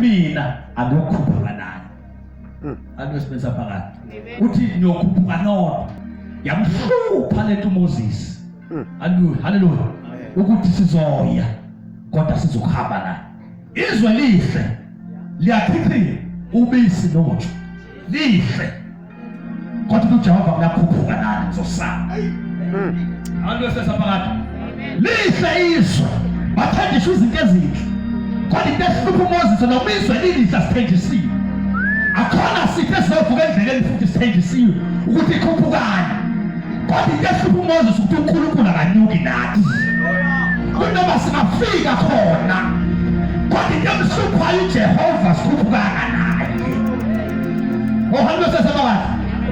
Mina angiyokhuphuka nani. Angiyosebenza phakathi. Uthi niyokhuphuka nodwa. Yamhlupha lento uMoses. Haleluya, haleluya. Ukuthi sizoya kodwa sizokuhamba naye. Izwe lihle liyakhiphiya ubisi noju. Lihle. Kodwa uJehova kuyakhuphuka nani ngizosala. Abantu besesaphakade. Lihle izwe. Bathenjiswa izinto ezinhle. Kodwa into ehlupha uMoses noma izwe lilihle asithenjisiwe. Akhona siphe esizovuka endleleni futhi sithenjisiwe ukuthi ikhuphukani. Kodwa into ehlupha uMoses ukuthi uNkulunkulu akanyuki nathi. Kunoma singafika khona. Kodwa into emhluphayo uJehova sikhuphukanga naye. Ohambe sesephakathi.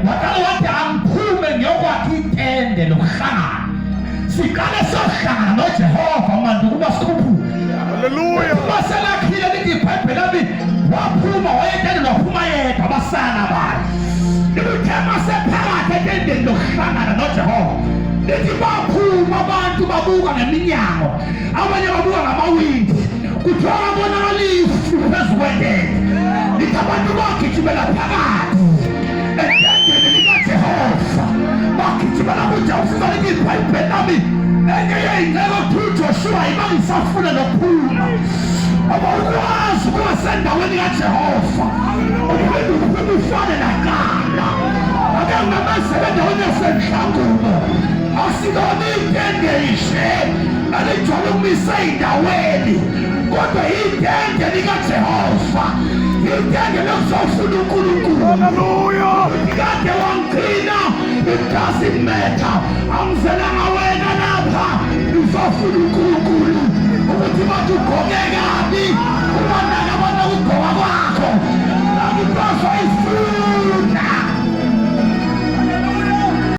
Waqala wathi angiphume ngiyokwakha itende lokuhlangana. Siqale sohlangana noJehova manje ukuba sikhuphuke. Hallelujah. Maselakhile lithi iBhayibheli lami waphuma wayetende waphuma yedwa basala abanye. Lithe masephakathi etendeni lokuhlangana noJehova. Lithi baphuma abantu babuka ngeminyango. Abanye babuka ngamawindi. Kuthiwa babonakala ifu phezu kwetende. Lithi abantu bagijimela phakathi etendeni likaJehova. Bagijimela kuJehova lithi iBhayibheli lami enye yey'nceku kuthiwa uJoshuwa ibangisafuna nokuphuma. Awukwazi ukuba sendaweni kaJehova uphinde uphume ufane naqala. Ake ngimemezele endaweni yasenhlangubo asilona itende nje elijwayele ukumisa ey'ndaweni kodwa itende likaJehova, itende lokuzofuna uNkulunkulu. Hallelujah. Kade wangigcina, it doesn't matter. Angizelanga wena lapha ngizofuna uNkulunkulu ukuthi bathi ugqoke kabi ubanaka.